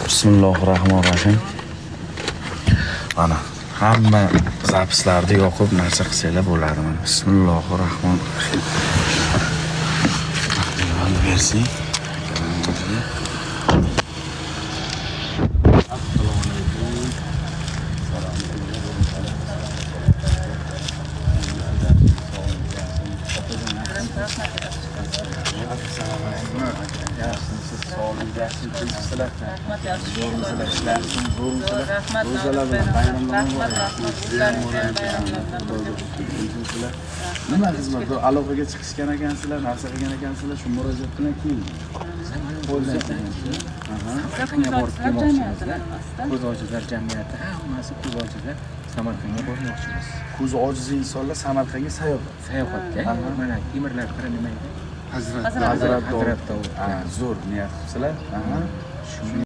Bismillahir rohmanir rohim. Mana hamma запись larni yoqib narsa qilsanglar bo'ladi mana. Bismillahir rohmanir rohim. Bersin. Yaxshimisiz, sog'lik yaxshimisiz? Rahmat, yaxshi. Zo'rmisizlar, ishlarsizmi, zo'rmisizlar? Rahmat. Ro'zalar bilan bayramlar Rahmat, rahmat. O'zlaringizga ham bayramlar bilan. Nima xizmat? Bir aloqaga chiqishgan ekansizlar, narsa qilgan ekansizlar, shu murojaat bilan keldim. Samarqandga borib kelmoqchimizda. Ko'z ojizlar jamiyati hammasi ko'z ojizlar Samarqandga bormoqchimiz. Ko'zi ojiz insonlar Samarqandga sayohat. Sayohatga mana temirlar qiri nima edi? Hazrat Hazrat Dovud. Dovud. Ha, zo'r niyat qilibsizlar. Aha.